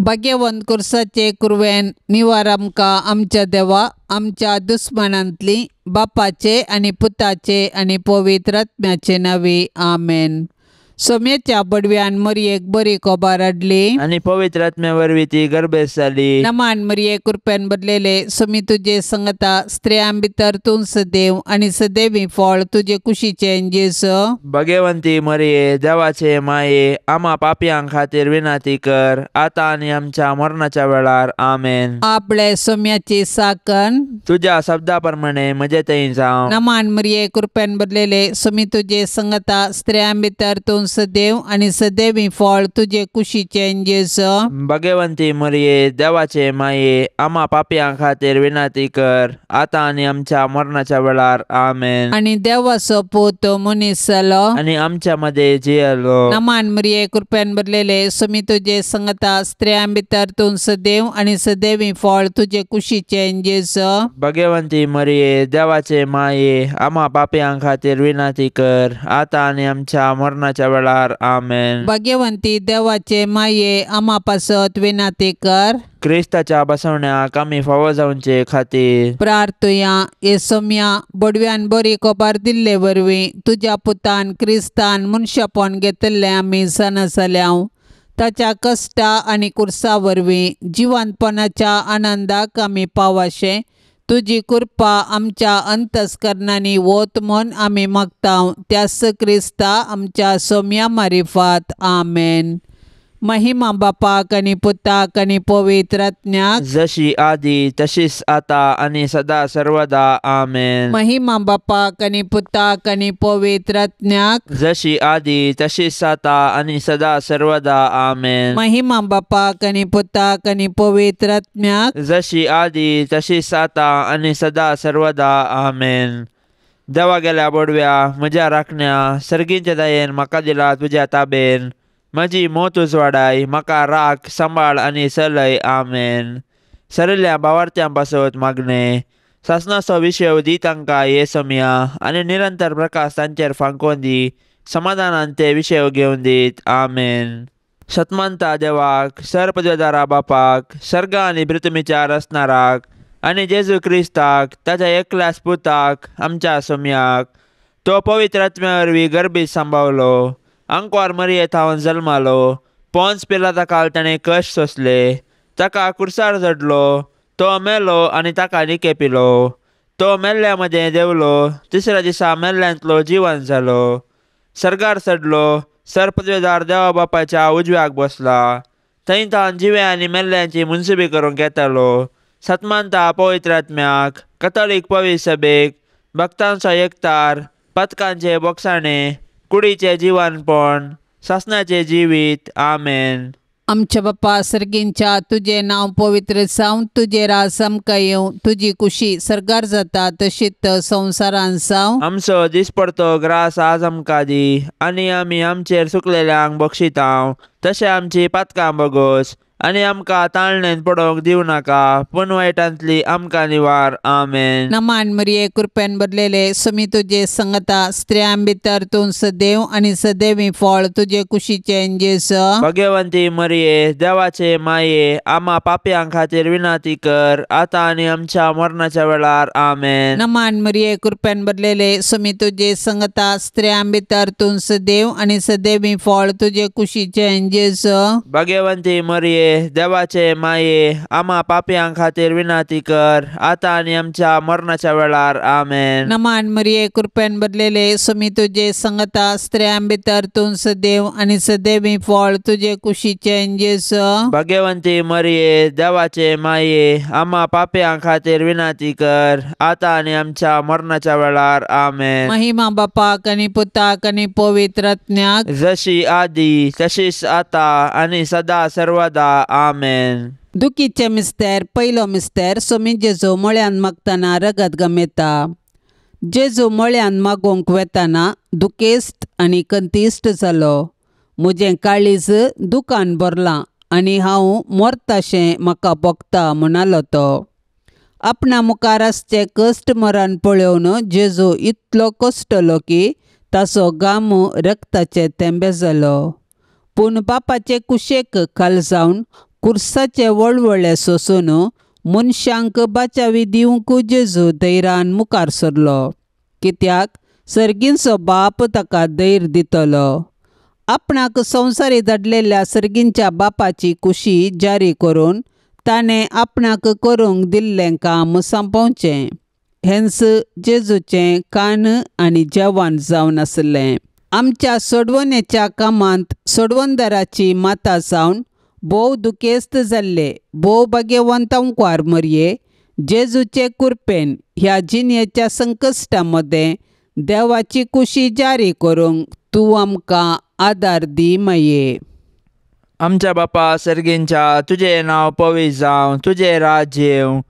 भाग्यवंत कुर्साचे कुरवेन निवार आमकां आमच्या देवा आमच्या दुस्मानांतली बापाचे आनी पुताचे आनी पवित्र आत्म्याचे नांवी आमेन. सोम्याच्या बडव्यान मरयेक बरी खबर हाडली आनी पवित्र आत्म्या वरवीं ती गर्भेस्त जाली. नमान मरये कृपेन भरलेले सोमी तुजे संगता स्त्रियां भितर तूं सदैव आनी सदैवी फळ तुजे कुशीचें जेजू. भगवंती मरये देवाचे माये आमा पापयां खातीर विनंती कर आतां आनी आमच्या मरणाच्या वेळार आमेन. आपले सोम्याची साकन तुज्या शब्दा प्रमाणे म्हजे थंय जावं. नमान मरये कृपेन भरलेले सोमी तुजे संगता स्त्रियां भितर तूं सदैव आनी सदैवी फळ तुजे कुशीचें जेजू. भगवंती मरये देवाचे माये आमा पापयां खातीर विनंती कर आतां आनी आमच्या मरणाच्या वेळार आमेन. आनी देवाचो पूत मनीस जालो आनी आमच्या मदें जियेलो. नमान मरये कृपेन भरलेले सोमी तुजे संगता स्त्रियां भितर तूं सदैव आनी सदैवी फळ तुजे कुशीचें जेजू. भगवंती मरये देवाचे माये आमा पापयां खातीर विनंती कर आतां आनी आमच्या मरणाच्या वेळार आमेन. भाग्यवंती देवाचे माये आमा पासत विनंती कर. क्रिस्ताच्या बसवण्याक आमी फावो जावचे खातीर प्रार्थुया. हे सोम्या बडव्यान बरी खबर दिल्ले वरवीं तुज्या पुतान क्रिस्तान मनशापण घेतिल्लें आमी जाणा जाल्या. ताच्या कश्टा आनी कुर्सा वरवीं जिवंतपणाच्या आनंदाक आमी पावाशें तुजी कृपा आमच्या अंतस्करणांनी वत म्हूण आमी मागता त्याच क्रिस्ता आमच्या सोम्या मारिफात आमेन. महिमा बापाक आनी पुताक आनी पवित्र आत्म्याक जशी आदी तशीच आता आनी सदा सर्वदा आमेन. महिमा बापाक आनी पुताक आनी पवित्र आत्म्याक जशी आदी तशीच आता आनी सदा सर्वदा आमेन. महिमा बापाक आनी पुताक आनी पवित्र आत्म्याक जशी आदी तशीच आता आनी सदा सर्वदा आमेन. देवा गेल्या बोडव्या म्हज्या राखण्या सर्गींच्या दयेन म्हाका दिला तुज्या ताबेन म्हजी मोत उजवाडाय म्हाका राख सांबाळ आनी चलय आमेन. सरिल्ल्या भावार्थ्यां पासत मागणें सासणाचो विशय दी तांकां हे समया आनी निरंतर प्रकाश तांचेर फांकोवन दी समाधानान ते विशय घेवन दीत आमेन. सतमानता देवाक सरपदवेदारा बापाक सर्ग आनी पृथ्वीच्या रचणाराक आनी जेजू क्रिस्ताक ताच्या एकल्याच पुताक आमच्या सोम्याक तो पवित्र आत्म्या वरवीं गर्भीत सांबावलो आंकवार मरये थावन जल्मालो पोन्स पिलाता काल ताणें कश्ट सोंसले ताका कुर्सार चडलो तो मेलो आनी ताका निके पिलो तो मेल्ल्या मदें देंवलो तिसऱ्या दिसा मेल्ल्यांतलो जिवन जालो सर्गार चडलो सरपदवेदार देवा बापाच्या उजव्याक बसला थंय तावन जिव्या आनी मेल्ल्यांची मुनसुबी करूंक येतालो. सतमानता पवित्र आत्म्याक कथोलीक पवित्र सभेक भक्तांचो एकतार पथकांचे बोगसाणे कुडीचें जिवनपण सासणाचें जिवीत आमेन. आमच्या बापा सर्गींच्या तुजें नांव पवित्र जावं तुजें राज आमकां येवं तुजी कुशी सर्गार जाता तशीच संवसारान जावं. आमचो दिसपडतो ग्रास आज आमकां दी आनी आमी आमचेर सुकलेल्यांक बक्षितांव तशें आमची पातकां बगोस आनी आमकां ताळणेन पडोवंक दिवं नाका पूण वायटांतली आमकां निवार आमेन. नमान मरये कृपेन भरलेले सोमी तुजे संगता स्त्रियां भितर तूं सदैव आनी सदैवी फळ तुजे कुशीचें जेजू. भगवंती मरये देवाचे माये आमा पापयां खातीर विनंती कर आतां आनी आमच्या मरणाच्या वेळार आमेन. नमान मरये कृपेन भरलेले सोमी तुजे संगता स्त्रियां भितर तूं सदैव आनी सदैवी फळ तुजे कुशीचें जेजू. भगवंती मरये देवाचे माये आमा पापयां खातीर विनंती कर आतां आनी आमच्या मरणाच्या वेळार आमेन. नमान मरये कृपेन भरलेले सोमी तुजे संगता स्त्रियां भितर तूं सदैव आनी सदैवी फळ तुजे कुशीचें जेजू. भगवंती मरये देवाचे माये आमा पापयां खातीर विनंती कर आतां आनी आमच्या मरणाच्या वेळार आमेन. महिमा बापाक आनी पुताक आनी पवित्र आत्म्याक जशी आदी तशीच आतां आनी सदा सर्वदा आमेन. दुखीचे मिस्तेर पयलो मिस्तेर सोमी जेजू मळ्यान मागतना रगत गमेता. जेजू मळ्यान मागोवंक वेताना दुखेस्त आनी कंतिश्ट जालो. म्हजें काळीज दुकान भरलां आनी हांव मरताशें म्हाका भोगता म्हणालो तो. आपणा मुखार आसचें कश्ट मरण पळोवन जेजू इतलो कश्टलो की ताचो घाम रक्ताचे थेंबे जालो. पूण बापाचे कुशेक खाल जावन कुर्साचे वळवळे सोसून मनशांक बाचावी दिवंक जेजू धैर्यान मुखार सरलो, कित्याक सर्गींचो बाप ताका धैर्य दितलो. आपणाक संवसारी धाडलेल्या सर्गींच्या बापाची कुशी जारी करून ताणें आपणाक करूंक दिल्लें काम सोंपोवचें. हेंच जेजूचें कान आनी जेवण जावन आसलें. आमच्या सोडवणेच्या कामांत सोडवणदाराची माता जावन भोव दुखेस्त जाल्ले भोव भाग्यवंत अंकवार मरये जेजूचे कुरपेन ह्या जिणेच्या संकश्टा मदें देवाची कुशी जारी करूंक तूं आमकां आदार दी माये. आमच्या बापा सर्गींच्या, तुजें नांव पवित्र जावं, तुजें राज्य येवं,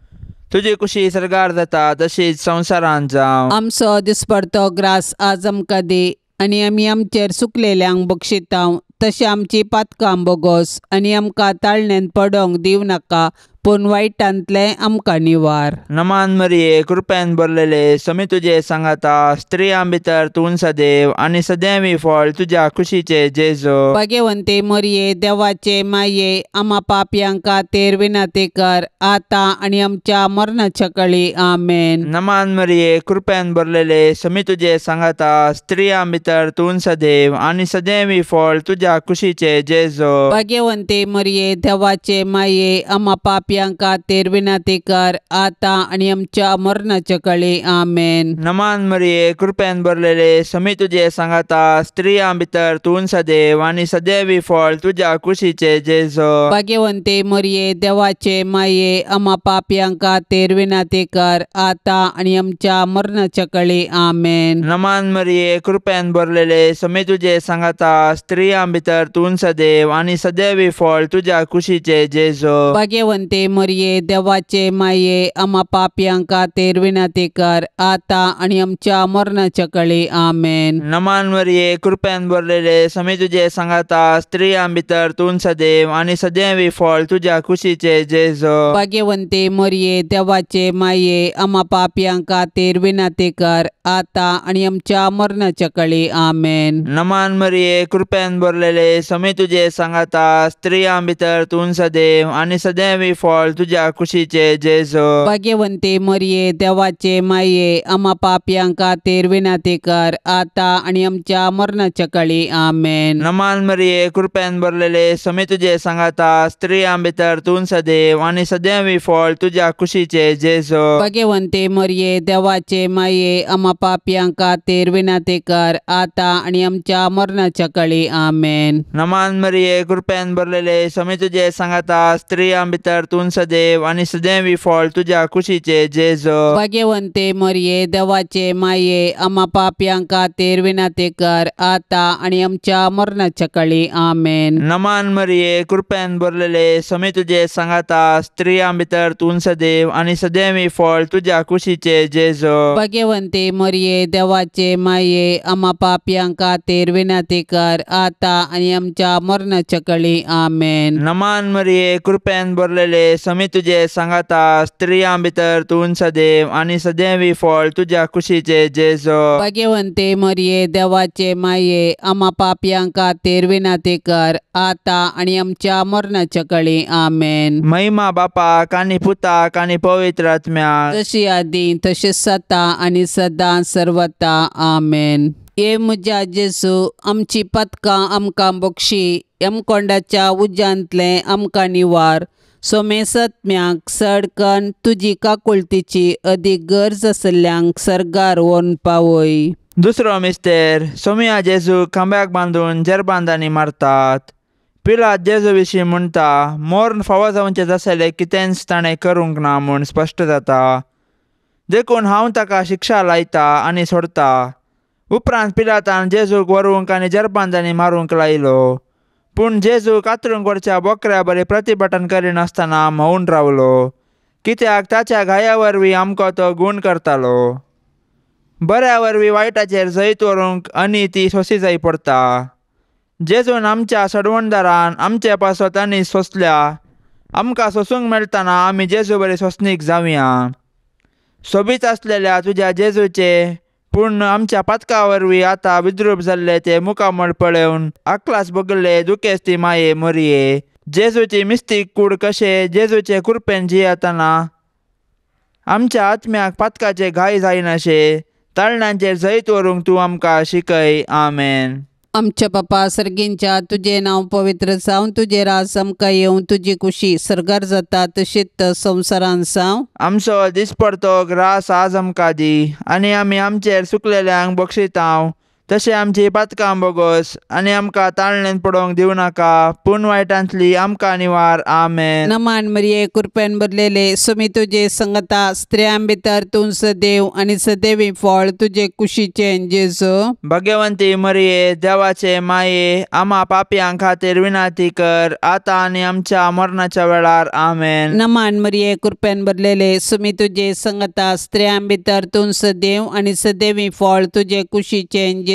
तुजी कुशी सर्गार जाता तशीच संवसारांत जावं. आमचो दिसपडतो ग्रास आज आमकां दी आनी आमी आमचेर सुकलेल्यांक बक्षितांव तशें आमची पातकां बोगोस आनी आमकां ताळणेंत पडोंक दिवं नाका, पूण वायटांतलें आमकां निवार. नमान मरिये, कृपेन भरलेले, समी तुजे सांगाता, स्त्रियां भितर तूं सदैव आनी सदैवी फळ तुज्या कुशीचे जेजू. भाग्यवंते मरिये, देवाचे माये, आमा पापयांक खातीर विनंती कर आतां आनी आमच्या मरणाच्या कळी. आमेन. नमान मरिये, कृपेन भरलेले, समी तुजे सांगाता, स्त्रियां भितर तूं सदैव आनी सदैवी फळ तुज्या कुशीचे जेजू. भाग्यवंते मरिये, देवाचे माये, आमा पापयांक खातीर विनंती कर आतां आनी आमच्या मरणाच्या कळी. आमेन. नमान मरिये, कृपेन भरलेले, समी तुजे सांगाता, स्त्रियां भितर तूं सदैव आनी सदैवी फळ तुज्या कुशीचे जेजू. भाग्यवंते मरिये, देवाचे माये, आमा पापयांक खातीर विनंती कर आतां आनी आमच्या मरणाच्या कळी. आमेन. नमान मरिये, कृपेन भरलेले, समी तुजे सांगाता, स्त्रियां भितर तूं सदैव आनी सदैवी फळ तुज्या कुशीचे जेजू. भाग्यवंते मरिये, देवाचे माये, आमा पापयांक खातीर विनंती कर आतां आनी आमच्या मरणाच्या कळी. आमेन. नमान मरिये, कृपेन भरलेले, समी तुजे सांगाता, स्त्रियां भितर तूं सदैव आनी सदैवी फळ तुज्या कुशीचे जेजू. भाग्यवंते मरिये, देवाचे माये, आमा पापयांक खातीर विनंती कर आतां आनी आमच्या मरणाच्या कळी. आमेन. नमान मरिये, कृपेन भरलेले, समी तुजे सांगाता, स्त्रियां भितर तूं सदैव आनी सदैवी फळ तुज्या कुशीचे जेजू. भाग्यवंते मरिये, देवाचे माये, आमा पापयांक खातीर विनंती कर आतां आनी आमच्या मरणाच्या कळी. आमेन. नमान मरिये, कृपेन भरलेले, समी तुजे सांगाता, स्त्रियां भितर तूं सदैव आनी सदैवी फळ तुज्या कुशीचे जेजू. भाग्यवंते मरिये, देवाचे माये, आमा पापयांक खातीर विनंती कर आतां आनी आमच्या मरणाच्या कळी. आमेन. नमान मरिये, कृपेन भरलेले, समी तुजे सांगाता, स्त्रियां भितर तूं सदैव आनी सदैवी फळ तुज्या कुशीचे जेजू. भाग्यवंते मरिये, देवाचे माये, आमा पापयांक खातीर विनंती कर आतां आनी आमच्या मरणाच्या कळी. आमेन. नमान मरिये, कृपेन भरलेले, समी तुजे सांगाता, स्त्रियां भितर तूं सदैव आनी सदैवी फळ तुज्या कुशीचे जेजू. भाग्यवंते मरिये, देवाचे माये, आमा पापयांक खातीर विनंती कर आतां आनी आमच्या मरणाच्या कळी. आमेन. नमान मरिये, कृपेन भरलेले, समी तुजे सांगाता, स्त्रियां भितर तूं सदैव आनी सदैवी फळ तुज्या कुशीचे जेजू. भाग्यवंते मरिये, देवाचे माये, आमा पापयांक खातीर विनंती कर आतां आनी आमच्या मरणाच्या कळी. आमेन. महिमा बापाक आनी पुताक आनी पवित्र आत्म्याक, जशी आदी तशीच आतां आनी सदां सर्वता. आमेन. हे म्हज्या जेजू, आमची पदकां आमकां बक्षी, यमकोंडाच्या उज्यांतलें आमकां निवार. सोमेसत्म्याक सडकन तुजी काकुळतीची अदीक गरज आसल्ल्यांक सर्गार व्हरून पावय. दुसरो मिस्तेर, सोमिया जेजू खांब्याक बांदून जेरबांदांनी मारतात. पिलात जेजू विशीं म्हणटा, मोर्न फावो जावचें जासलें कितेंच ताणें करूंक ना म्हूण स्पश्ट जाता, देखून हांव ताका शिक्षा लायता आनी सोडता. उपरांत पिलातान जेजूक व्हरूंक आनी जेरबांदांनी मारूंक लायलो. पूण जेजू कातरूंक व्हरच्या बोकऱ्या बरी प्रतिभटन करिनासतना मौन रावलो, कित्याक ताच्या घाया वरवीं आमकां तो गूण करतालो. बऱ्या वरवीं वायटाचेर जैत व्हरूंक आनी ती सोंसी जाय पडटा. जेजून आमच्या सोडवणदारान आमचे पासत आनी सोंसल्या. आमकां सोंसूंक मेळटना आमी जेजू बरी सोंसणीक जावया. सोबीत आसलेल्या तुज्या जेजूचे पूण आमच्या पातका वरवीं आतां विद्रूप जाल्ले ते मुखामळ पळोवन आकलास भोगले दुखेस्ती माये मरये, जेजूची मिस्तीक कूड कशें जेजूचे कृपेन जियेतना आमच्या आत्म्याक पातकाचे घाय जायनाशे ताळणांचेर जैत व्हरूंक तूं आमकां शिकय. आमेन. आमच्या बापा सर्गींच्या तुजें नांव पवित्र जावं, तुजें राज आमकां येवं, तुजी कुशी सर्गार जाता तशीच संवसारान जावं. आमचो दिसपडतो ग्रास आज आमकां दी आनी आमी आमचेर सुकलेल्यांक बक्षितांव तशें आमची पातकां बोगोस आनी आमकां ताळणेन पडोवंक दिवं नाका पूण वायटांतली आमकां निवार. आमेन. नमान मरिये कृपेन भरलेले सुमी तुजे संगता, स्त्रियां भितर तूं सदैव आनी सदैवी फळ तुजे कुशीचें जेजू. भगवंती मरिये देवाचे माये आमा पापयां खातीर विनंती कर आतां आनी आमच्या मरणाच्या वेळार. आमेन. नमान मरिये कृपेन भरलेले सुमी तुजे संगता, स्त्रियां भितर तूं सदैव आनी सदैवी फळ तुजे कुशीचें जेजू.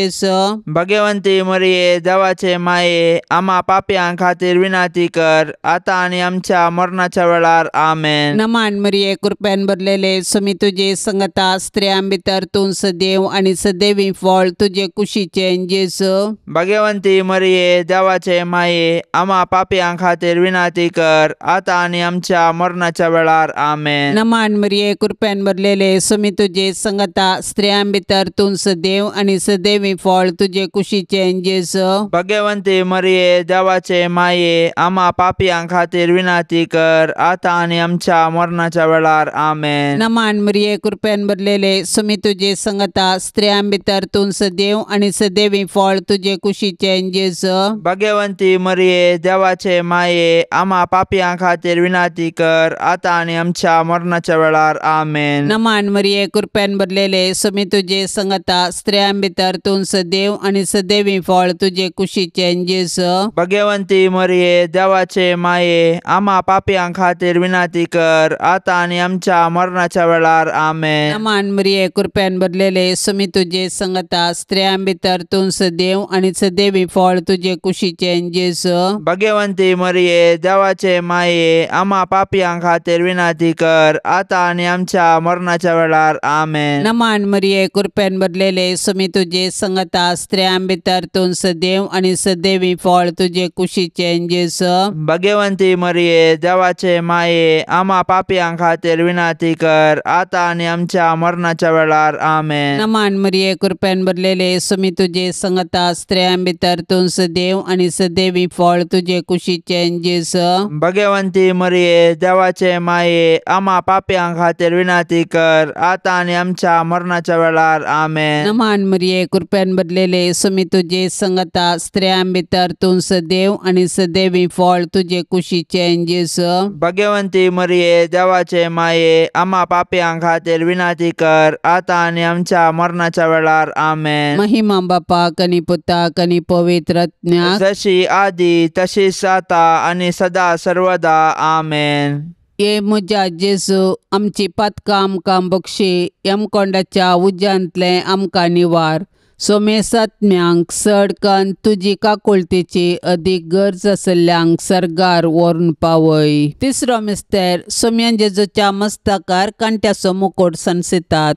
भगवंती मरिये देवाचे माये आमा पापयां खातीर विनंती कर आतां आनी आमच्या मरणाच्या वेळार. आमेन. नमान मरिये कृपेन भरलेले सुमी तुजे संगता, स्त्रियां भितर तूं सदैव आनी सदैवी फळ तुजे कुशीचें जेजू. भगवंती मरिये देवाचे माये आमा पापयां खातीर विनंती कर आतां आनी आमच्या मरणाच्या वेळार. आमेन. नमान मरिये कृपेन भरलेले सुमी तुजे संगता, स्त्रियां भितर तूं सदैव आनी सदैवी फळ तुजे कुशीचें जेजू. भगवंती मरिये देवाचे माये आमा पापयां खातीर विनंती कर आतां आनी आमच्या मरणाच्या वेळार. आमेन. नमान मरिये कृपेन भरलेले सुमी तुजे संगता, स्त्रियां भितर तूं सदैव आनी सदैवी फळ तुजे कुशीचें जेजू. भगवंती मरिये देवाचे माये आमा पापयां खातीर विनंती कर आतां आनी आमच्या मरणाच्या वेळार. आमेन. नमान मरिये कृपेन भरलेले सुमी तुजे संगता, स्त्रियां भितर तूं सदैव आनी सदैवी फळ तुजे कुशीचें जेजू. भगवंती मरिये देवाचे माये आमा पापयां खातीर विनंती कर आतां आनी आमच्या मरणाच्या वेळार. आमेन. नमान मरिये कृपेन भरलेले सुमी तुजे संगता, स्त्रियां भितर तूं सदैव आनी सदैवी फळ तुजे कुशीचें जेजू. भगवंती मरिये देवाचे माये आमा पापयां खातीर विनंती कर आतां आनी आमच्या मरणाच्या वेळार. आमेन. नमान मरिये कृपेन भरलेले सुमी तुजे संगता, स्त्रियां भितर तूं सदैव आनी सदैवी फळ तुजे कुशीचें जेजू. भगवंती मरिये देवाचे माये आमा पापयां खातीर विनंती कर आतां आनी आमच्या मरणाच्या वेळार. आमेन. नमान मरिये कृपेन भरलेले सुमी तुजे संगता, स्त्रियां भितर तूं सदैव आनी सदैवी फळ तुजे कुशीचें जेजू. भगवंती मरिये देवाचे माये आमा पापयां खातीर विनंती कर आतां आनी आमच्या मरणाच्या वेळार. आमेन. नमान मरिये कृपेन भरलेले सुमी तुजे संगता, स्त्रियां भितर तूं सदैव आनी सदैवी फळ तुजे कुशीचें जेजू. भगवंती मरिये देवाचे माये आमा पापयां खातीर विनंती कर आतां आनी आमच्या मरणाच्या वेळार. आमेन. महिमा बापाक आनी पुताक आनी पवित्र आत्म्याक, जशी आदी तशीच आतां आनी सदा सर्वदा. आमेन. ये म्हज्या जेजू आमची पातकां आमकां बक्षी, यमकोंडाच्या उज्यांतलें आमकां निवार, सोमेसात्म्यांक चड कन्न तुजी काकुळतेची अदीक गरज आशिल्ल्यांक सर्गार व्हरून पावय. तिसरो मिस्तेर सोम्यान जेजूच्या मस्तकार कांट्याचो मुकोट सणसितात.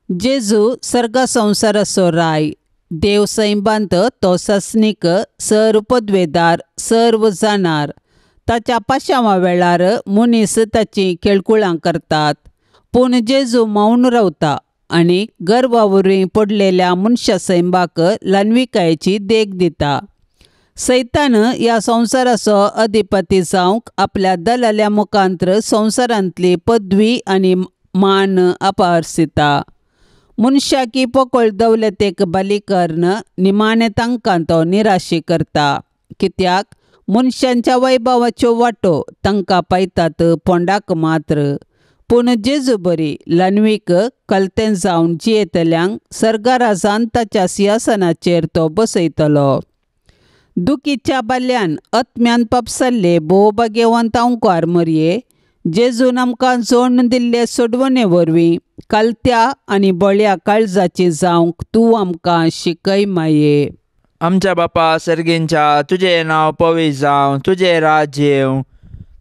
जेजू सर्गा संवसाराचो राय, देव सैबांत तो सस्नीक, सर्व पदवेदार, सर्व जाणार. ताच्या पाशांवा वेळार मनीस ताची खेळकुळां करतात, पूण जेजू मौन रावता आनी गर्वा वरवीं पडलेल्या मनशा सैंबाक ल्हानविकायेची देख दिता. सैतान ह्या संवसाराचो अधिपती जावंक आपल्या दलाल्या मुखांत्र संवसारांतली पदवी आनी मान अपहरसिता. मनशाकी पोकळ दौलतेक बली करून निमाणें तांकां तो निराशी करता, कित्याक मनशांच्या वैभवाच्यो वाटो तांकां पायतात फोंडाक मात्र. पूण जेजू बरी ल्हानवीक कलतें जावन जियेतल्यांक सर्गाराजान ताच्या सिंहासनाचेर तो बसयतलो. दुखीच्या बाल्यान आत्म्यान पापसल्ले भोव भाग्यवंत अंकार मरये जेजून आमकां जोडून दिल्ले सोडवणे वरवीं कालत्या आनी बळ्या काळजाची जावंक तूं आमकां शिकय माये. आमच्या बापा सर्गींच्या तुजें नांव पवित्र जावं, तुजें राज्य येवं,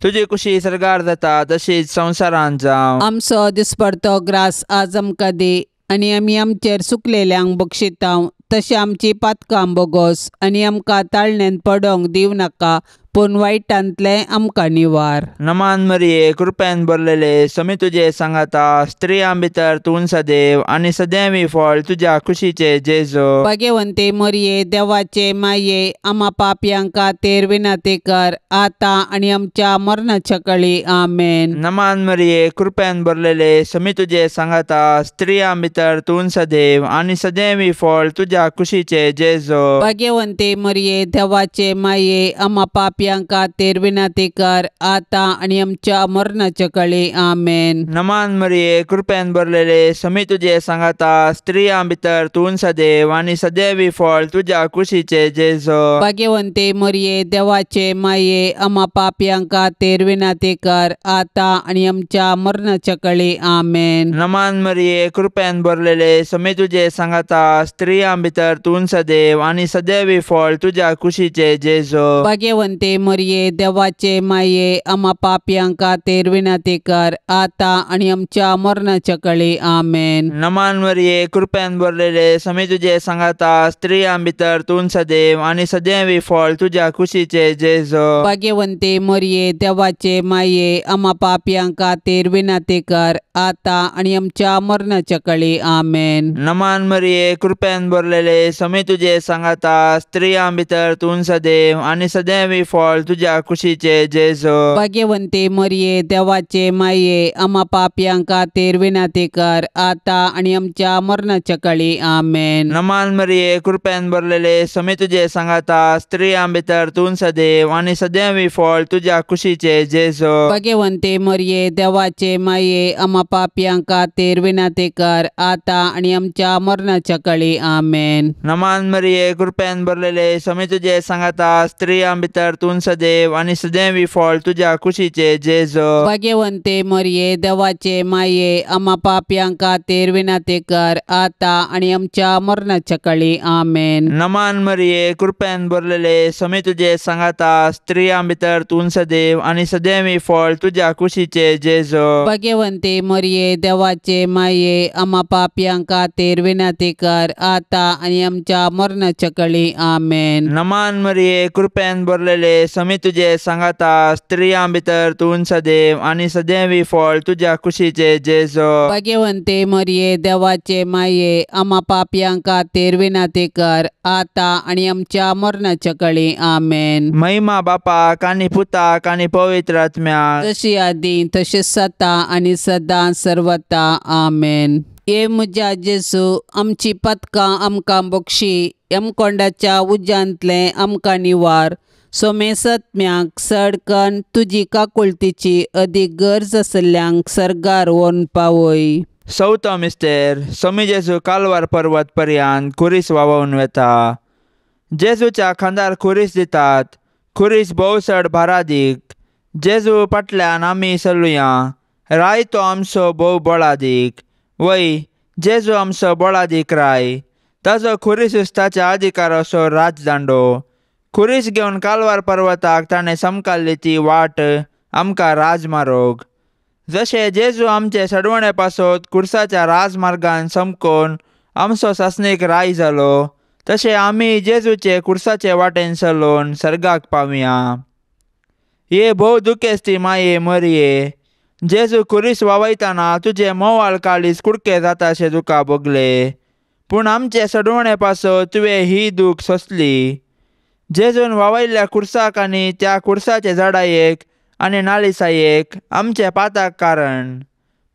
तुजी कुशी सर्गार जाता तशीच संवसारांत जावं. आमचो दिसपडतो ग्रास आज आमकां दी आनी आमी आमचेर सुकलेल्यांक बक्षितांव तशें आमची पातकां बोगोस आनी आमकां ताळणेन पडोंक दिवं नाका, पूण वायटांतलें आमकां निवार. नमान मरिये कृपेन भरलेले समी तुजे सांगाता स्त्रियां भितर तूं सदैव आनी सदैवी फळ तुज्या खुशीचे जेजू. भाग्यवंते मरिये देवाचे माये आमा पापयां खातीर विनंती कर आतां आनी आमच्या मरणाच्या कळी. आमेन. नमान मरिये कृपेन भरलेले समी तुजे सांगाता स्त्रियां भितर तूं सदैव आनी सदैवी फळ तुज्या खुशीचे जेजू. भाग्यवंते मरिये देवाचे माये आमा पापयां खातीर विनंती कर आतां आनी आमच्या मरणाच्या कळी. आमेन. नमान मरिये कृपेन भरलेले समी तुजे सांगाता स्त्रियां भितर तूं सदैव आनी सदैवी फळ तुज्या कुशीचे जेजू. भाग्यवंते मरिये देवाचे माये आमा पापयां खातीर विनंती कर आतां आनी आमच्या मरणाच्या कळी. आमेन. नमान मरिये कृपेन भरलेले समी तुजे सांगाता स्त्रियां भितर तूं सदैव आनी सदैवी फळ तुज्या कुशीचे जेजू. भाग्यवंते मरिये देवाचे माये आमा पापयां खातीर विनंती कर आतां आनी आमच्या मरणाच्या कळी. आमेन. नमान मरिये कृपेन भरलेले समी तुजे सांगाता स्त्रियां भितर तूं सदैव आनी सदैवी फळ तुज्या कुशीचे जेजू. भाग्यवंते मरिये देवाचे माये आमा पापयां खातीर विनंती कर आतां आनी आमच्या मरणाच्या कळी. आमेन. नमान मरिये कृपेन भरलेले समी तुजे सांगाता स्त्रियां भितर तूं सदैव आनी सदैवी फळ तुज्या कुशीचे जेजू. भाग्यवंते मरिये देवाचे माये आमा पापयां खातीर विनंती कर आतां आनी आमच्या मरणाच्या कळी. आमेन. नमान मरिये कृपेन भरलेले समी तुजे सांगाता स्त्रियां भितर तूं सदैव आनी सदैवी फळ तुज्या कुशीचे जेजू. भाग्यवंते मरिये देवाचे माये आमा पापयां खातीर विनंती कर आतां आनी आमच्या मरणाच्या कळी. आमेन. नमान मरिये कृपेन भरलेले समी तुजे सांगाता स्त्रियां भितर तूं सदैव आनी सदैवी फळ तुज्या कुशीचे जेजू. भाग्यवंते मरिये देवाचे माये आमा पापयां खातीर विनंती कर आतां आनी आमच्या मरणाच्या कळी. आमेन. नमान मरिये कृपेन भरलेले समी तुजे सांगाता स्त्रियां भितर तूं सदैव आनी सदैवी फळ तुज्या कुशीचे जेजू. भाग्यवंते मरिये देवाचे माये आमा पापयां खातीर विनंती कर आतां आनी आमच्या मरणाच्या कळी. आमेन. नमान मरिये कृपेन भरलेले समी तुजे सांगाता स्त्रियां भितर तूं सदैव आनी सदैवी फळ तुज्या कुशीचे जेजू. भाग्यवंते मरिये देवाचे माये आमा पापयां खातीर विनंती कर आतां आनी आमच्या मरणाच्या कळी. आमेन. महिमा बापाक आनी पुताक आनी पवित्र आत्म्याक, तशी आदी तशीच सता आनी सदां सर्वता. आमेन. हे म्हज्या जेजू आमची पदकां आमकां बक्षी यमकोंडाच्या उज्यांतलें आमकां निवार. सोमेसत्म्याक सडकन तुजी काकुळतीची अदीक गरज आशिल्ल्यांक सर्गार व्हरून पावय. चवथो मिस्तेर समी जेजू कालवार पर्वत पर्यंत खुरीस व्हांवोवन वेता. जेजूच्या खांदार खुरीस दितात. खुरीस भोव चड भारादीक. जेजू फाटल्यान आमी चलुया. राय तो आमचो भोव बळादीक. वय जेजू आमचो बळादीक राय. ताजो खुरीस ताच्या अधिकाराचो राजदांडो. खुरीस घेवन कालवार पर्वताक ताणें समकाल्ली ती वाट आमकां राजमार्ग. जशें जेजू आमचे सडवणे पासत खुर्साच्या राजमार्गान समकोन आमचो सासणीक राय जालो तशें आमी जेजूचे खुर्साचे वाटेन चलोवन सर्गाक पावया. हे भोव दुखेस्ती माये मरिये जेजू खुरीस वावयतना तुजें मोवाळ काळीज कुडके जाताशें तुका भोगलें पूण आमचे सडवणे पासत तुवें ही दूख सोंसली. जेजून वावयल्ल्या खुर्साक आनी त्या खुर्साचे झाडायेक आनी नालिसायेक आमचे पाताक कारण.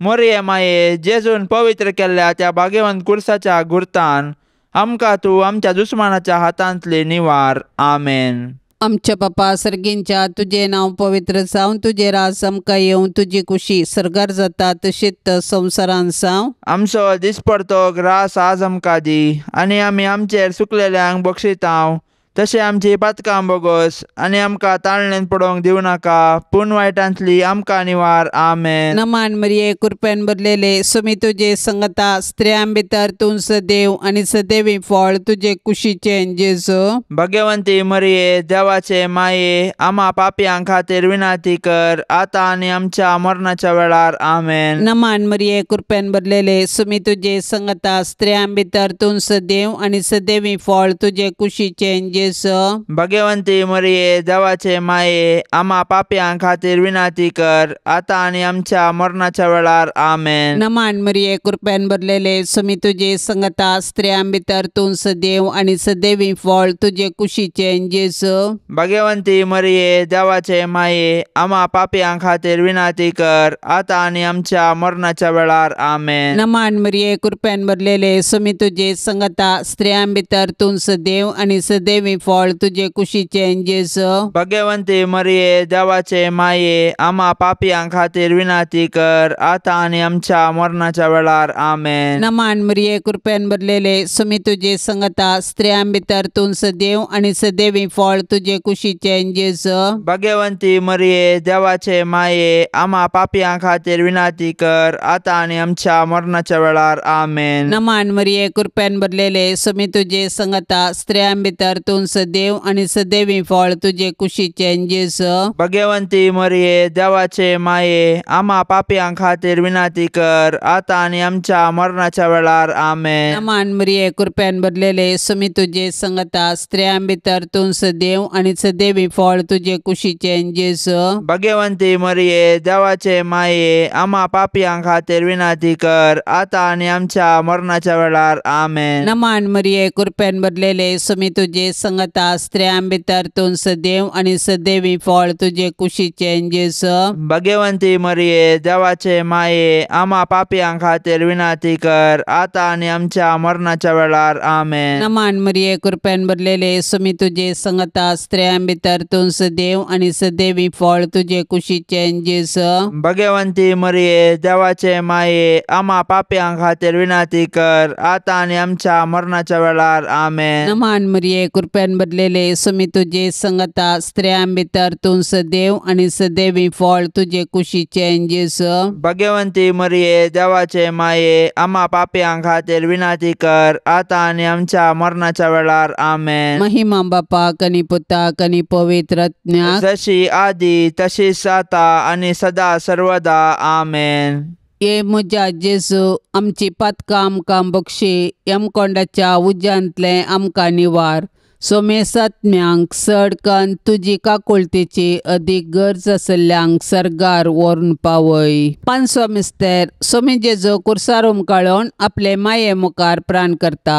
मोरये माये जेजून पवित्र केल्ल्या त्या भाग्यवंत खुर्साच्या गुर्तान आमकां तूं आमच्या दुस्मानाच्या हातांतली निवार. आमेन. आमच्या बापा सर्गींच्या तुजें नांव पवित्र जावं, तुजें राज आमकां येवं, तुजी कुशी सर्गार जाता तशीच संवसारान जावं. आमचो दिसपडतो ग्रास आज आमकां दी आनी आमी आमचेर सुकलेल्यांक बक्षितांव तशें आमची पातकां बोगस आनी आमकां ताळणेन पडोवंक दिवं नाका पूण वायटांतली आमकां निवार. आमेन. नमान मरिये कृपेन भरलेले सुमी तुजे संगता स्त्रियां भितर तूं सदैव आनी सदैवी फळ तुजे कुशीचें जेजू. भगवंती मरिये देवाचे माये आमा पापयां खातीर विनंती कर आतां आनी आमच्या मरणाच्या वेळार. आमेन. नमान मरिये कृपेन भरलेले सुमी तुजे संगता स्त्रियां भितर तूं सदैव आनी सदैवी फळ तुजे कुशीचें जेजू. जेजू। भगवंती मरिये देवाचे माये आमा पापयां खातीर विनंती कर आतां आनी आमच्या मरणाच्या वेळार आमेन। नमान मरिये कृपेन भरलेले स्वामी तुजे संगता स्त्रियां भितर तूं सदैव आनी सदैवी फळ तुजे कुशीचें जेजू। भगवंती मरिये देवाचे माये आमा पापयां खातीर विनंती कर आतां आनी आमच्या मरणाच्या वेळार आमेन। नमान मरिये कृपेन भरलेले स्वामी तुजे संगता स्त्रियां भितर तूं सदैव आनी सदैवी फळ तुजे कुशीचें जेजू। भगवंती मरिये देवाचे माये आमा पापयां खातीर विनंती कर आतां आनी आमच्या मरणाच्या वेळार आमेन। नमान मरिये कृपेन भरलेले स्वामी तुजे संगता स्त्रियां भितर तूं सदैव आनी सदैवी फळ तुजे कुशीचें जेजू। भगवंती मरिये देवाचे माये आमा पापयां खातीर विनंती कर आतां आनी आमच्या मरणाच्या वेळार आमेन। नमान मरिये कृपेन भरलेले स्वामी तुजे संगता स्त्रियां भितर तूं सदैव आनी सदैवी फळ तुजे कुशीचें जेजू। भगवंती मरिये देवाचे माये आमा पापयां खातीर विनंती कर आतां आनी आमच्या मरणाच्या वेळार आमेन। नमान मरिये कृपेन भरलेले स्वामी तुजे संगता स्त्रियां भितर तूं सदैव आनी सदैवी फळ तुजे कुशीचें जेजू। भगवंती मरिये देवाचे माये आमा पापयां खातीर विनंती कर आतां आनी आमच्या मरणाच्या वेळार आमेन। नमान मरिये कृपेन भरलेले स्वामी तुजे संगता स्त्रियां भितर तूं सदैव आनी सदैवी फळ तुजे कुशीचें जेजू। भगवंती मरिये देवाचे माये आमा पापयां खातीर विनंती कर आतां आनी आमच्या मरणाच्या वेळार आमेन। नमान मरिये कृपेन भरलेले स्वामी तुजे संगता स्त्रियां भितर तूं सदैव आनी सदैवी फळ तुजे कुशीचें जेजू। भगवंती मरिये देवाचे माये आमा पापयां खातीर विनंती कर आतां आनी आमच्या मरणाच्या वेळार आमेन। नमान मरिये कृपेन भरलेले स्वामी तुजे संगता स्त्रियां भितर तूं सदैव आनी सदैवी फळ तुजे कुशीचें जेजू। भगवंती मरिये देवाचे माये आमा पापयां खातीर विनंती कर आतां आनी आमच्या मरणाच्या वेळार आमेन। महिमा बापाक आनी पुताक आनी पवित्र आत्म्याक, जशी आदी तशीच आतां आनी सदा सर्वदा आमेन। ये म्हज्या जेजू आमची पातकां आमकां बक्षी, यमकोंडाच्या उज्यांतलें आमकां निवार, सोमेसात्म्यांक चड कन्न तुजी काकुळतेची अदीक गरज आशिल्ल्यांक सर्गार व्हरून पावय। पांचवो मिस्तेर सोमी जेजू कुर्सार उमकाळून आपले माये मुखार प्राण करता।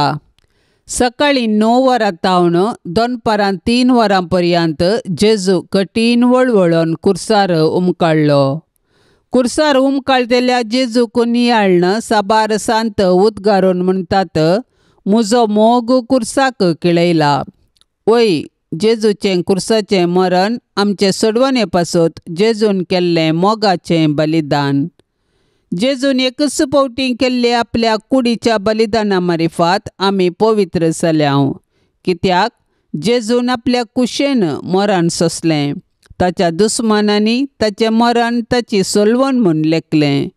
सकाळीं 9 वरां तावन दनपारां 3 वरां पर्यंत जेजू कठीण वळवळून कुर्सार उमकाळ्ळो। कुर्सार उमकाळटेल्या जेजूक नियाळ्ळन साबार सांत उद्गारून म्हणटात, म्हजो मोग कुर्साक केळयला। वय जेजूचें कुर्साचें मरण आमचे सोडवणे पासत जेजून केल्लें मोगाचें बलिदान। जेजून एकच फावटी केल्ले आपल्या कुडीच्या बलिदाना मारिफात आमी पवित्र जाल्याव, कित्याक जेजून आपल्या कुशेन मरण सोंसलें, ताच्या दुस्मानांनी ताचें मरण ताची सोलवण म्हूण लेखलें,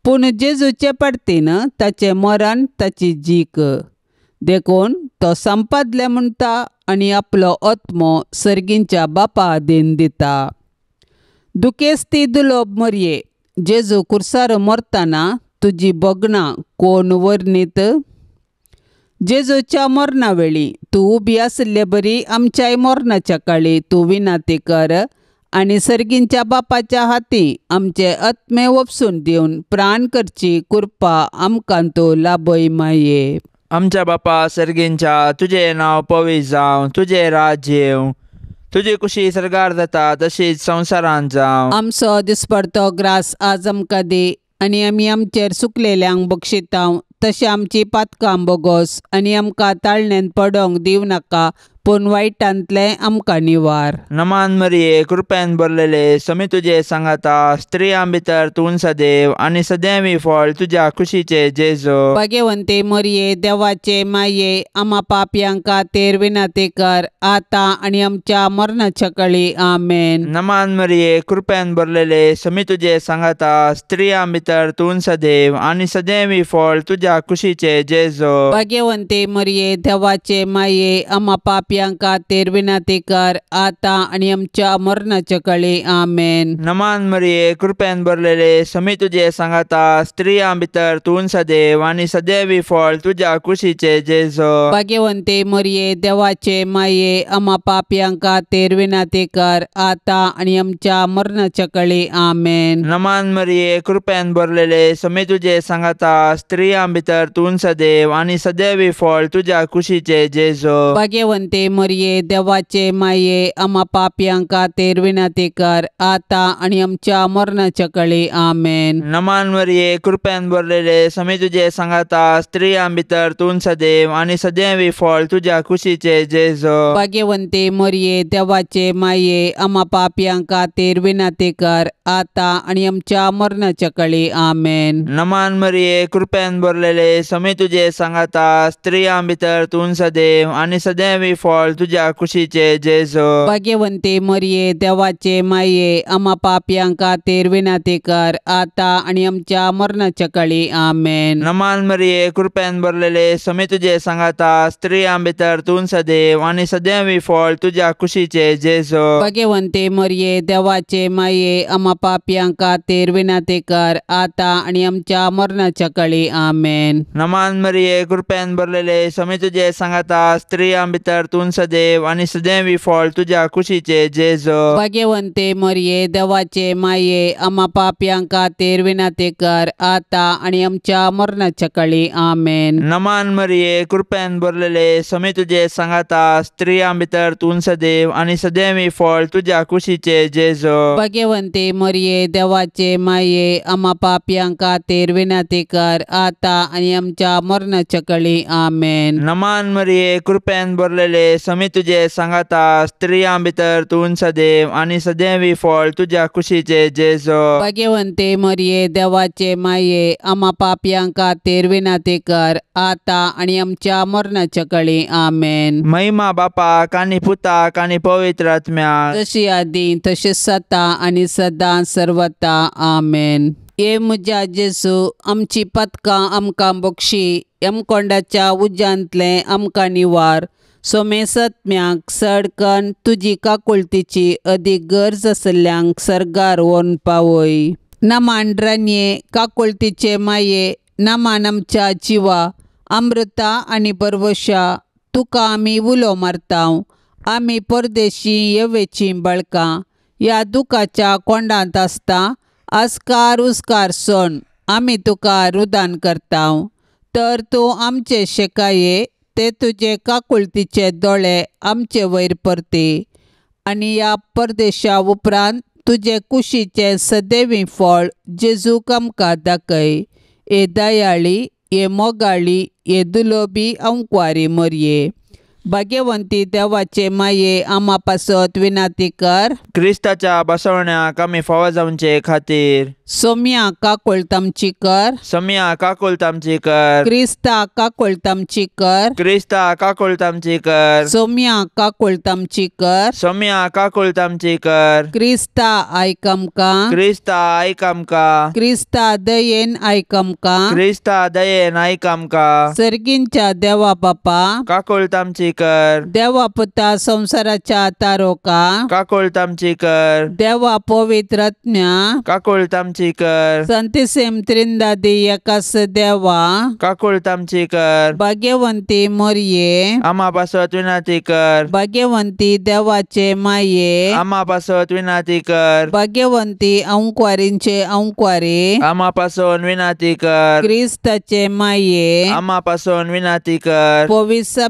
पूण जेजूचे पाडतीन ताचें मरण ताची जीक, देखून तो संपादलें म्हणटा आनी आपलो आत्मो सर्गींच्या बापा आदीन दिता। दुखेस्ती दुलोब मरये जेजू कुर्सार मरतना तुजी भोगणां कोण वर्णीत? जेजूच्या मरणा वेळी तूं उबी आशिल्ले बरी आमच्याय मरणाच्या काळी तूं विनंती कर आनी सर्गींच्या बापाच्या हाती आमचे आत्मे वपसून दिवन प्राण करची कृपा आमकां तूं लाभय माये। आमच्या बापा सर्गींच्या तुजें नांव पवित्र जावं, तुजें राज्य येवं, तुजी कुशी सर्गार जाता तशीच संवसारांत जावं। आमचो दिसपडतो ग्रास आज आमकां दी आनी आमी आमचेर सुकलेल्यांक बक्षितांव तशें आमची पातकां बोगोस आनी आमकां ताळण्यांत पडोंक दिवं नाका, पूण वायटांतलें आमकां निवार। नमान मरिये कृपेन भरलेले समी तुजे सांगाता, स्त्रियां भितर तूं सदैव आनी सदैवी फळ तुज्या कुशीचे जेजू। भाग्यवंती मरिये देवाचे माये आमा पापयांक खातीर विनंती कर आतां आनी आमच्या मरणाच्या काळी आमेन। नमान मरिये कृपेन भरलेले समी तुजे सांगाता, स्त्रियां भितर तूं सदैव आनी सदैवी फळ तुज्या कुशीचे जेजू। भाग्यवंती मरिये देवाचे माये आमा पापयांक पापयां खातीर विनंती कर आतां आनी आमच्या मरणाच्या कळी. आमेन. नमान मरिये, कृपेन भरलेले, समी तुजे सांगाता, स्त्रियां भितर तूं सदैव आनी सदैवी फळ तुज्या कुशीचे जेजू. भाग्यवंते मरिये, देवाचे माये, आमा पापयां खातीर विनंती कर आतां आनी आमच्या मरणाच्या कळी. आमेन. नमान मरिये, कृपेन भरलेले, समी तुजे सांगाता, स्त्रियां भितर तूं सदैव आनी सदैवी फळ तुज्या कुशीचे जेजू. भाग्यवंते मरिये, देवाचे माये, आमा पापयां खातीर विनंती कर आतां आनी आमच्या मरणाच्या कळी. आमेन. नमान मरिये, कृपेन भरलेले, समी तुजे सांगाता, स्त्रियां भितर तूं सदैव आनी सदैवी फळ तुज्या कुशीचे जेजू. भाग्यवंते मरिये, देवाचे माये, आमा पापयां खातीर विनंती कर आतां आनी आमच्या मरणाच्या कळी. आमेन. नमान मरिये, कृपेन भरलेले, समी तुजे सांगाता, स्त्रियां भितर तूं सदैव आनी सदैवी फळ तुज्या कुशीचे जेजू. भाग्यवंते मरिये, देवाचे माये, आमा पापयां खातीर विनंती कर आतां आनी आमच्या मरणाच्या कळी. आमेन. नमान मरिये, कृपेन भरलेले, समी तुजे सांगाता, स्त्रियां भितर तूं सदैव आनी सदैवी फळ तुज्या कुशीचे जेजू. भाग्यवंते मरिये, देवाचे माये, आमा पापयां खातीर विनंती कर आतां आनी आमच्या मरणाच्या कळी. आमेन. नमान मरिये, कृपेन भरलेले, समी तुजे सांगाता, स्त्रियां भितर तूं सदैव आनी सदैवी फळ तुज्या कुशीचे जेजू. भाग्यवंते मरिये, देवाचे माये, आमा पापयां खातीर विनंती कर आतां आनी आमच्या मरणाच्या कळी. आमेन. नमान मरिये, कृपेन भरलेले, समी तुजे सांगाता, स्त्रियां भितर तूं सदैव आनी सदैवी फळ तुज्या कुशीचे जेजू. भाग्यवंते मरिये, देवाचे माये, आमा पापयां खातीर विनंती कर आतां आनी आमच्या मरणाच्या कळी. आमेन. नमान मरिये, कृपेन भरलेले, समी तुजे सांगाता, स्त्रियां भितर तूं सदैव आनी सदैवी फळ तुज्या कुशीचे जेजू. भाग्यवंते मरिये, देवाचे माये, आमा पापयां खातीर विनंती कर आतां आनी आमच्या मरणाच्या कळी. आमेन. महिमा बापाक आनी पुताक आनी पवित्र आत्म्याक, जशी आदी तशी सता आनी सदां सर्वता. आमेन. हे म्हज्या जेजू, आमची पदकां आमकां बक्षी, यमकोंडाच्या उज्यांतलें आमकां निवार. सोमेसत्म्याक सडकन तुजी काकुळतीची अदीक गरज आसल्ल्यांक सर्गार व्हरून पावय. नमान रानये, काकुळतीचे माये, नमान आमच्या जिवा, अमृता आनी परवशा, तुका आमी उलो मारता. आमी परदेशी येवेचीं बळकां ह्या दुखाच्या कोंडांत आसता. आस्कार उस्कार सोण आमी तुका रुदान करता. तर तूं आमचे शेकाये ते तुजे काकुळतीचे दोळे आमचे वयर परती आनी ह्या परदेशा उपरांत तुजे कुशीचें सदैवी फळ जेजूक आमकां दाखय. हे दयाळी, हे मोगाळी, हे दुलोबी अंकवारी मरये, भाग्यवंती देवाचे माये, आमा पासत विनंती कर. क्रिस्ताच्या बसवण्याक आमी फावो जावचे खातीर सोम्या काकुळट आमची कर. सोम्या काकुळट आमची कर. क्रिस्ता काकुळट आमची कर. क्रिस्ता काकुळट आमची कर. सोम्या काकुळट आमची कर. सोम्या काकुळट आमची कर. क्रिस्ता आयक आमकां. क्रिस्ता आयक आमकां. क्रिस्ता दयेन आयक आमकां. क्रिस्ता दयेन आयक आमकां. सर्गींच्या देवा बापा काकुळट आमची कर. देवा पुता संवसाराच्या तारोका काकुळट आमची कर. देवा पवित्र आत्म्या काकुळट आमची कर. संतिसेम त्रिंदादी एकास देवा काकुळट आमची कर. भाग्यवंती मोरये आमा पासत विनंती कर. भाग्यवंती देवाचे माये आमा पासत विनंती कर. भाग्यवंती अंकवारींचे अंकवारी आमा पासून विनंती कर. क्रिस्ताचे माये आमा पासून विनंती कर. पवित्र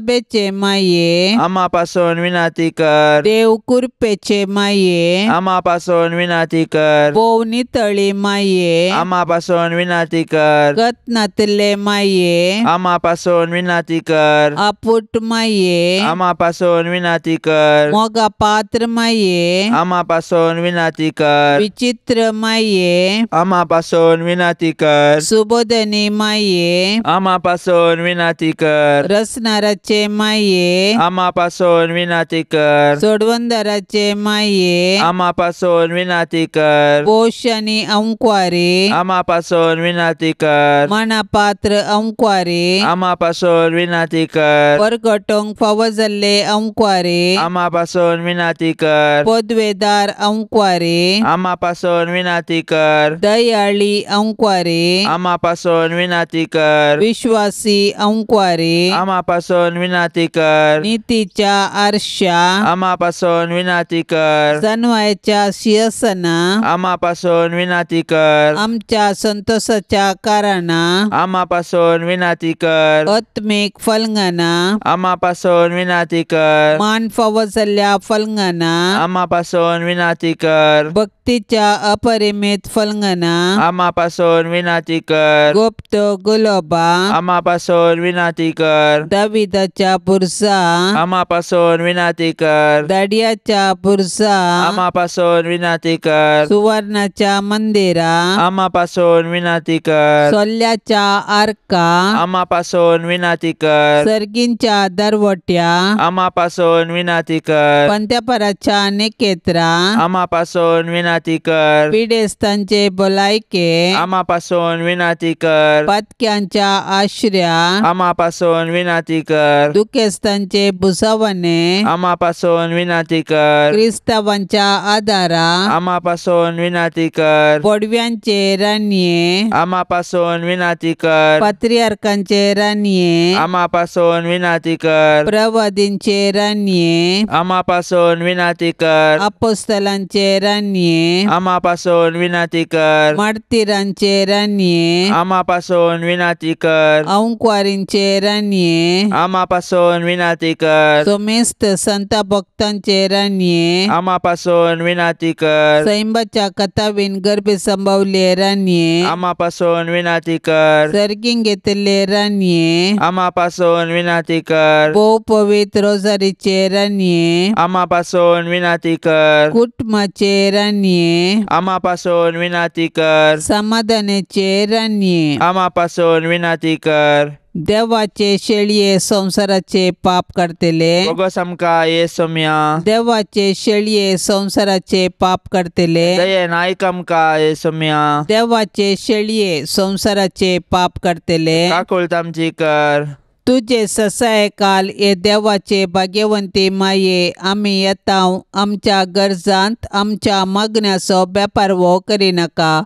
माये आमा पासून विनंती कर. देव कृपेचे माये आमा पासून विनंती कर. भोव नितळी माये आमा पासून विनंती कर. गत नातिल्ले माये आमा पासून विनंती कर. आपुट माये आमा पासून विनंती कर. मोगा पात्र माये आमा पासून विनंती कर. विचित्र माये आमा पासून विनंती कर. सुबोधनी माये आमा पासून विनंती कर. रसनाराचे माये माये, आमा पासून विनाती कर। सोडवंदराचे माये, आमा पासून विनाती कर। पोश आनी अंकवारे, आमा पासून विनाती कर। मनापात्र अंकवारे, आमा पासून विनाती कर। परगटोंक फावो जाल्ले अंकवारे, आमा पासून विनाती कर। पदवेदार अंकवारे, आमा पासून विनाती कर। दयाळी अंकवारे, आमा पासून विनाती कर। विश्वासी अंकवारे, आमा पासून विनाती कर। नीतीच्या आरशा, आमा पासून विनाती कर। जनवायच्या शिरसना, आमा पासून विनाती कर। आमच्या संतोषाच्या कारणा, आमा पासून विनाती कर। आत्मिक फलंगना, आमा पासून विनाती कर। मान फावो जाल्ल्या फलंगना, आमा पासून विनाती कर। भक्तीच्या अपरिमित फलंगना, आमा पासून विनाती कर। गुप्त गुलोबा, आमा पासून विनाती कर। दाविदाच्या बुरजा, आमा पासून विनाती कर। दाडियाच्या बुरजा, आमा पासून विनाती कर। सुवर्णाच्या मंदिरा, आमा पासून विनाती कर। सोल्याच्या आर्का, आमा पासून विनाती कर। सर्गींच्या दरवट्या, आमा पासून विनाती कर। पंत्यापराच्या नेकेत्रा, आमा पासून विनाती कर। पिडेस्तांचे भलायके, आमा पासून विनाती कर। पातक्यांच्या आश्र्या, आमा पासून विनाती कर। दुखेस्तांचे भुसावणे, आमा पासून विनाती कर। क्रिस्तावांच्या आदारा, आमा पासून विनाती कर। बोडव्यांचे रानये, आमा पासून विनाती कर। पात्रियार्कांचे रानये, आमा पासून विनाती कर। प्रवादींचे रानये, आमा पासून विनाती कर। अपोस्तलांचे रानये, आमा पासून विनाती कर। मार्तीरांचे रानये, आमा पासून विनाती कर। अंकवारींचे रानये, आमा पासून विनाती कर। सोमेस्त संत भक्तांचे रानये, आमा पासून विनाती कर। सैंबाच्या कथावीन गर्भे संभवले रानये, आमा पासून विनाती कर। सर्गीन घेतले रानये, आमा पासून विनाती कर। भोव पवित्र रोजारीचे रानये, आमा पासून विनाती कर। कुटुंबाचे रानये, आमा पासून विनाती कर। समाधानाचे रानये, आमा पासून विनाती कर। देवाचे शेळये संवसाराचे पाप काडटले, बोगस आमकां येसोम्या। देवाचे शेळये संवसाराचे पाप काडटले, दयेन आयक आमकां येसोम्या। देवाचे शेळये संवसाराचे पाप काडटले, काकूळत आमची कर। तुजे ससायकाल हे देवाचे भाग्यवंती माये, आमी येता आमच्या गरजांत आमच्या मागण्याचो बेपारवो करिनाका,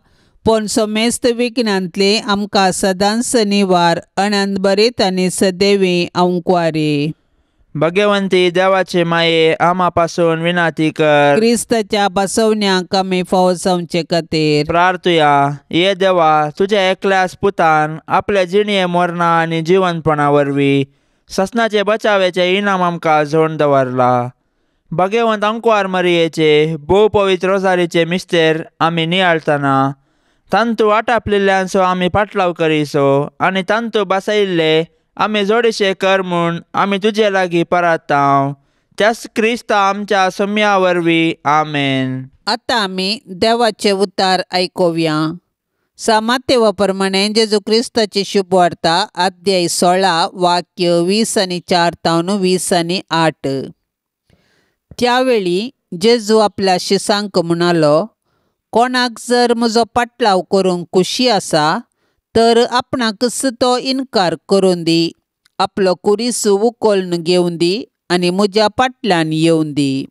पूण समेस्त विघ्नांतली आमकां सदांच निवार अनंतभरीत आनी सदैवी अंकवारी। भगवंती देवाचे माये, आमा पासून विनाती कर। क्रिस्ताच्या बसवण्याक आमी फावो जावचे खातीर प्रार्थुया। ये देवा, तुझ्या एकल्याच पुतान आपल्या जिणये मरणा आनी जिवनपणा वरवीं ससनाचे बचावेचे इनाम आमकां जोडून दवरला। भगवंत अंकवार मरियेचे भोव पवित्र रोजारीचे मिस्तेर आमी नियाळतना तांतू आटापलेल्यांचो आमी पाटलाव करीसो आनी तांतू बसयिल्ले आमी जोडीशे कर म्हूण आमी तुजे लागीं परातांव, त्याच क्रिस्ता आमच्या सम्या वरवीं आमेन। आतां आमी देवाचे उतार आयकुया। सामातेवा प्रमाणे जेजू क्रिस्ताची शुभवार्ता अध्याय 16 वाक्य 20 आनी 4 तावन 20 आनी 8। त्यावेळी जेजू आपल्या शिसांक म्हणालो, कोणाक जर म्हजो पाटलाव करूंक खुशी आसा तर आपणाकच तो इनकार करून दी, आपलो कुरीस उखलून घेवन दी आनी म्हज्या फाटल्यान येवन दी।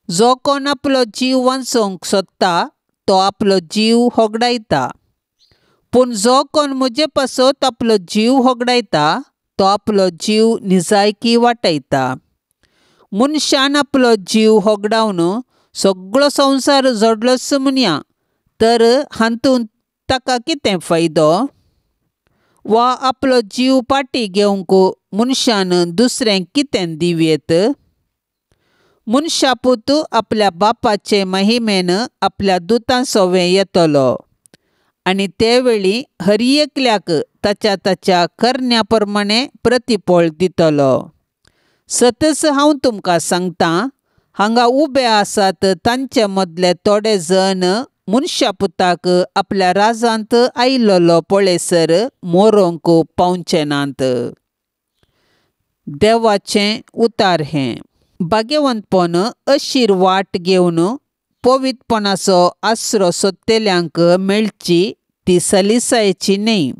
जो कोण आपलो जीव वांचोवंक सोदता तो आपलो जीव होगडायता, पूण जो कोण म्हजे पासत आपलो जीव होगडायता तो आपलो जीव निजायकी वाटयता। मनशान आपलो जीव होगडावन सगळो संवसार जोडलोच म्हणया, तर हातूंत ताका कितें फायदो? वा आपलो जीव फाटीं घेवंक मनशान दुसऱ्यांक कितें दिवयेत? मनशापूत आपल्या बापाचे महिमेन आपल्या दुतां सोवें येतलो आनी ते वेळी हर एकल्याक ताच्या ताच्या करण्या प्रमाणे प्रतिफळ दितलो। सतच हांव तुमकां सांगतां, हांगा उबे आसात तांचे मदले थोडे जण मनशापुताक आपल्या राजांत आयिल्लो पळयसर मरोंक पावचे नात। देवाचें उतार हें. भाग्यवंतपण अशीर वाट घेवन पवित्रपणाचो आसरो सोदतल्यांक मेळची ती सलिसायेची न्हय.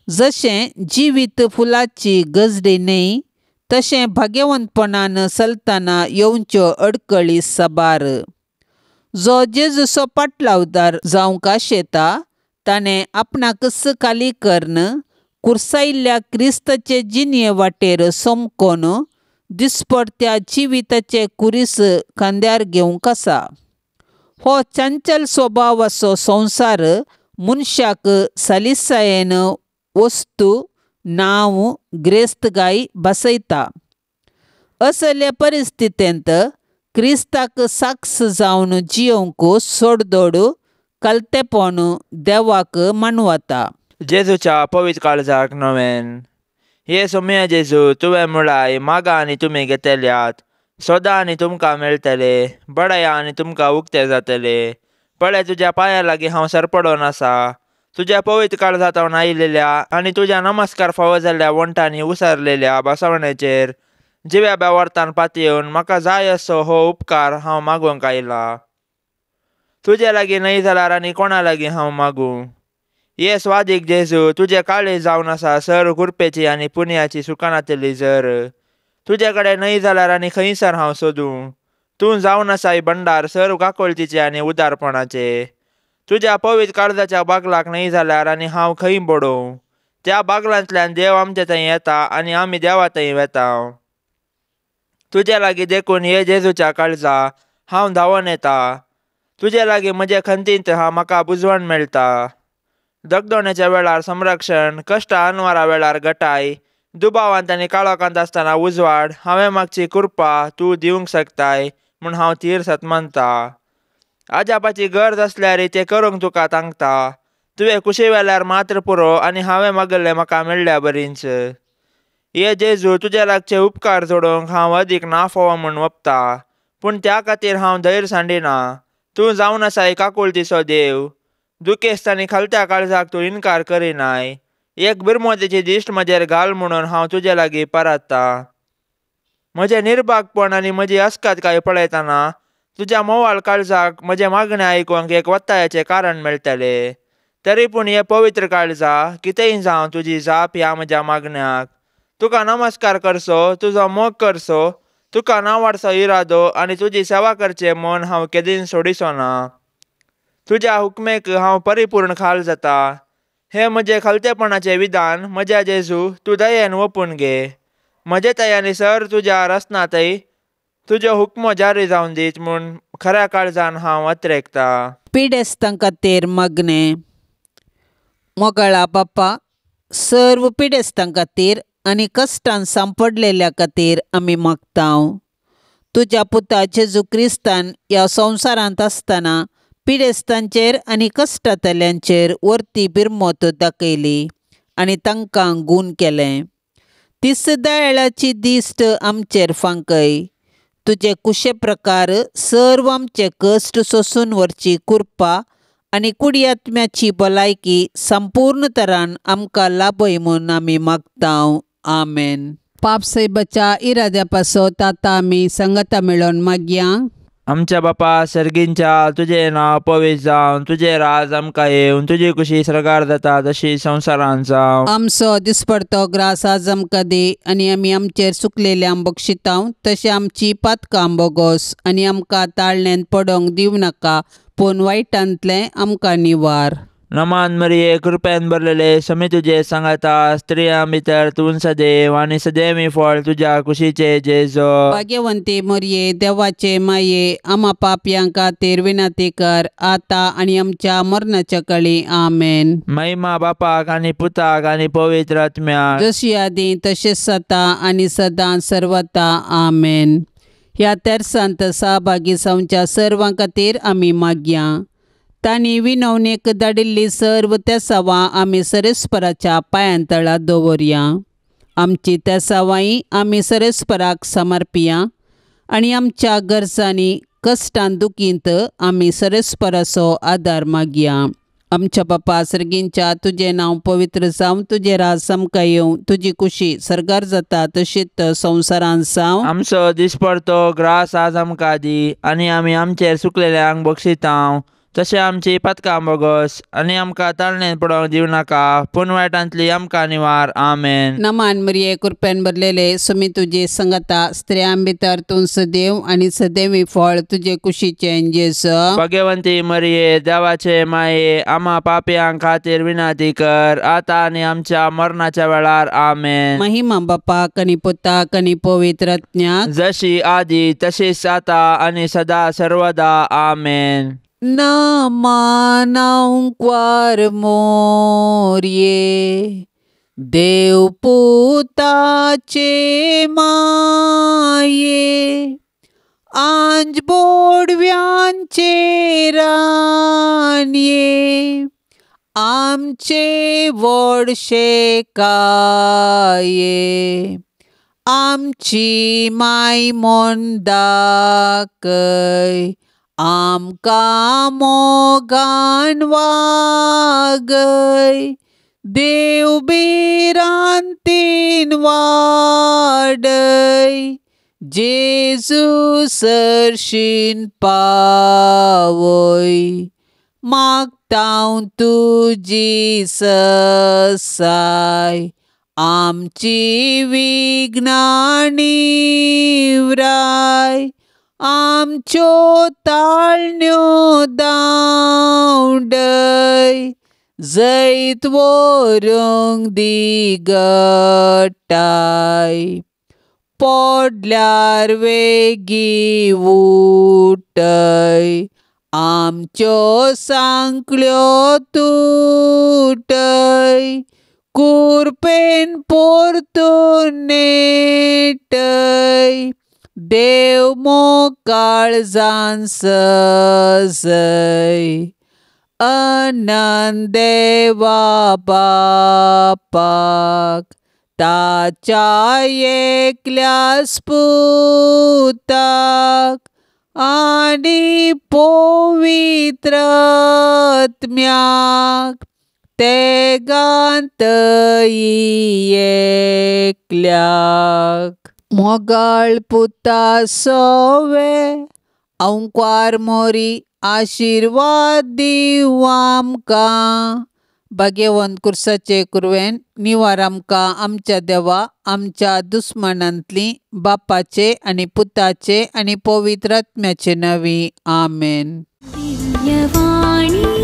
जशें जिवीत फुलाची गजडी न्हय तशें भाग्यवंतपणान चलतना येवच्यो अडकळी साबार. जो जेजूचो पाटलावदार जावंक आशेता ताणें आपणाकच खाली करून कुर्सायिल्ल्या क्रिस्ताचे जिणये वाटेर सोमकोन दिसपडत्या जिविताचे कुरीस खांद्यार घेवंक आसा. हो चंचल स्वभावाचो संवसार मनशाक सलिसायेन वस्तू नांव ग्रेस्तगाय बसयता. असले परिस्थितींत क्रिस्ताक साक्ष जावन जियोवंक सोडदोड कलतेपण देवाक मानवता. जेजूच्या पवित्र काळजाक नवेन. हे सोम्या जेजू, तुवें मुळाय मागा आनी तुमी घेतल्यात, सोदा आनी तुमकां मेळटले, बडया आनी तुमकां उक्ते जातले. पळय तुज्या पांया लागीं हांव सरपडोन आसा. तुज्या पवित्र काळजांत आयिल्ल्या आनी तुज्या नमस्कार फावो जाल्ल्या वण्टांनी उसरलेल्या बसवणेचेर जिव्या बेवर्तान पातयेवन म्हाका जाय असो हो उपकार हांव मागूंक आयला. तुजे लागीं न्हय जाल्यार आनी कोणा लागीं हांव मागूं? ये स्वादीक जेजू, तुजें काळीज जावन आसा सर कृपेची आनी पुण्याची सुखानातली जर. तुजे कडेन न्हय जाल्यार आनी खंयसर हांव सोदूं? तूं जावन आसाय भंडार सर काकोळतीचे आनी उदारपणाचे. तुज्या पवित्र काळजाच्या बागलाक न्हय जाल्यार आनी हांव खंय बडोवं? त्या बागलांतल्यान देव आमचे थंय येता आनी आमी देवा थंय वेता. तुजे लागीं देखून हे जेजूच्या काळजा हांव धांवोन येता. तुजे लागीं म्हजे खंतींत हा म्हाका बुजवण मेळटा. दगदोण्याच्या वेळार संरक्षण, कश्ट अनवारा वेळार गटाय, दुबावांत आनी काळोखांत आसतना उजवाड हांवें मागची कृपा तूं दिवंक शकताय म्हूण हांव थीर सतमानता. आजापाची गरज आसल्यार तें करूंक तुका तांकता. तुवें कुशी वेल्यार मात्र पुरो आनी हांवें मागल्लें म्हाका मेळ्ळ्या बरींच. हे जेजू, तुजे लागचे उपकार जोडूंक हांव अदीक ना फावो म्हूण वपता, पूण त्या खातीर हांव धैर्य सांडिना. तूं जावन आसाय काकुळतीचो देव. दुखेस्त आनी खालत्या काळजाक तूं इनकार करिनाय. एक बिरमोतीची दिश्ट म्हजेर घाल म्हणून हांव तुजे लागीं परतता. म्हजें निर्भागपण आनी म्हजी अस्कतकाय पळयतना तुज्या मोवाळ काळजाक म्हजें मागणें आयकूंक एक वत्तायाचें कारण मेळटलें. तरी पूण हे पवित्र काळजा, कितेंय जावं तुजी जाप ह्या म्हज्या मागण्याक. तुका नमस्कार करचो, तुजो मोग करचो, तुका नांवाडचो इरादो आनी तुजी सेवा करचें म्हूण हांव केदीन सोडिचो ना. तुज्या हुकमेक हांव परिपूर्ण खाल जाता. हें म्हजें खालतेपणाचें विधान म्हज्या जेजू, तूं दयेन ओपून घे. म्हजे थंय आनी सर तुज्या रसनाथय तुज्यो हुकमो जारी जावन दीत म्हूण खऱ्या काळजान हांव अत्रेकता. पिडेस्तां खातीर मागणें. मोगाळा बापा, सर्व पिडेस्तां खातीर आनी कश्टान सांपडलेल्या खातीर आमी मागता. तुज्या पुता जेजू क्रिस्तान ह्या संवसारांत आसतना पिडेस्तांचेर आनी कश्टांतल्यांचेर वर्ती बिरमोत दाखयली आनी तांकां गूण केलें. तीस दयाळाची दिश्ट आमचेर फांकय. तुजे कुशे प्रकार सर्व आमचे कश्ट सोसून व्हरची कृपा आनी कुडियात्म्याची भलायकी संपूर्ण तरान आमकां लाभय म्हूण आमी मागता. आमेन. पापसाहेबाच्या इराद्या पासत आतां आमी संगता मेळोवन मागया. आमच्या बापा सर्गींच्या, तुजें नांव पवित्र जावन, तुजें राज आमकां येवन, तुजी कुशी सर्गार जाता तशी संवसारांत जावं. आमचो दिसपडतो ग्रास आज आमकां दी आनी आमी आमचेर चुकलेल्यांक बक्षितांव तशें आमची पातकां बोगोस आनी आमकां ताळण्यांत पडोंक दिवं नाका, पूण वायटांतलें आमकां निवार. नमान मरिये, कृपेन भरलेले, समी तुजे सांगाता, स्त्रियां भितर तूं सदैव आनी सदैवी फळ तुज्या कुशीचे जेजो. भाग्यवंती मरिये, देवाचे माये, आमा पापयां खातीर विनंती कर आतां आनी आमच्या मरणाच्या कळी. आमेन. महिमा बापाक आनी पुताक आनी पवित्र आत्म्याक, जशी आदी तशेंच सता आनी सदां सर्वता. आमेन. ह्या तेरसांत सहभागी जावच्या सर्वां खातीर आमी मागया. तांणी विनवणेक धाडिल्ली सर्व तेसावां आमी सरेस्पराच्या पांयांतळा दवरया. आमची तेसावांय आमी सरेस्पराक समर्पिया आनी आमच्या गरजांनी कश्टान दुखींत आमी सरेस्पराचो आदार मागया. आमच्या बापा सर्गींच्या तुजें नांव पवित्र जावं, तुजें राज आमकां येवं, तुजी कुशी सर्गार जाता तशीच संवसारांत जावं. आमचो दिसपडतो ग्रास आज आमकां दी आनी आमी आमचेर सुकलेल्यांक बक्षितांव तशें आमची पातकां बोगस आनी आमकां ताळणेन पडोवंक दिवं नाका पूण वायटांतली आमकां निवार. आमेन. नमान मरिये, कृपेन भरलेले, सुमी तुजे संगता, स्त्रियां भितर तूं सदैव आनी सदैवी फळ तुजे कुशीचें जेजू. भगवंती मरिये, देवाचे माये, आमा पापयां खातीर विनंती कर आतां आनी आमच्या मरणाच्या वेळार. आमेन. महिमा बापाक आनी पुताक आनी पवित्र आत्म्याक, जशी आदी तशीच आतां आनी सदा सर्वदा. आमेन. नमनांक्वार मोरये, देवपुताचे माये, आंज बोडव्यांचे रानये, आमचे व्हडशे काये, आमची माय म्हण दाखय, आमकां मोगान वागय, देव भिरांतीन वाडय, जेजू सरशीन पावय, मागतां तुजी ससाय, आमची विघ्नां निवराय, आमच्यो ताळण्यो दावडय, जैत व्हरूंक दिगटाय, पडल्यार वेगीं उठय, आमच्यो सांकळ्यो तुटय, कुरपेन परतून नेटय, देव मोकाळजान सजय, अनंत देवा बापाक, ताच्या एकल्याच पुताक आनी पवित्र आत्म्याक, तेगांतय एकल्याक. मोगाळ पुता सोवे अंक्वार मोरी, आशिर्वाद दिवं आमकां. भाग्यवंत कुर्साचे कुरवेन निवार आमकां आमच्या देवा, आमच्या दुस्मनांतली, बापाचे आनी पुताचे आनी पवित्र आत्म्याचे नांवी. आमेन. दिव्यवाणी.